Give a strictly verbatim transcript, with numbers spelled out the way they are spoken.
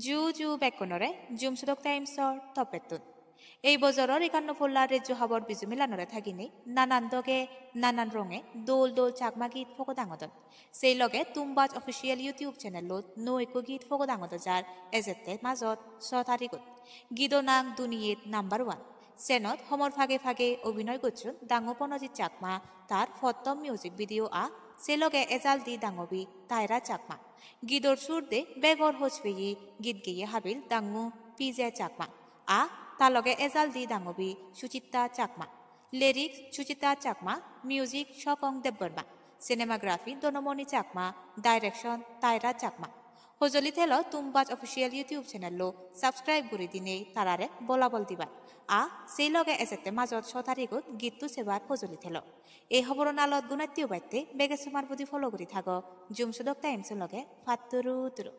Ju ju bekkunore Jum Sodok Times-or toppettun. Ei bojoror ekanno polla rejjo habor biju milanore thaginei nanan doge, nanan ronge dol dol Chakma git pogodang odon. Sei loge Tumbaj Official YouTube channel-ot nuo ekko git pogodang odo jar ejette majot so tarigot. Gido nang Duniyet Number One. Senot homor phage phage obinoy gocchon dangu Pranojit Chakma, tar pottom music video a, sei loge ejal di dangubi Taira Chakma. Gidor sur de begor hoj peye git geye habil dangu P J Chakma. A ta loge ejal di dangubi Suchita Chakma. Lyrics Suchita Chakma, music Sokong Debbarma, cinematography Donomoni Chakma, direction Taira Chakma. Hojoli thelo Tumbaj Official YouTube channel-o subscribe guri dinei tarare bolabol dibar. A sei loge ejette majot so tarigot gitto sebar hojoli thelo. Ei hoboro nalot gunatte ubatte bege somar budi follow guri thago Jum Sodok Times-o loge. Patturu turu.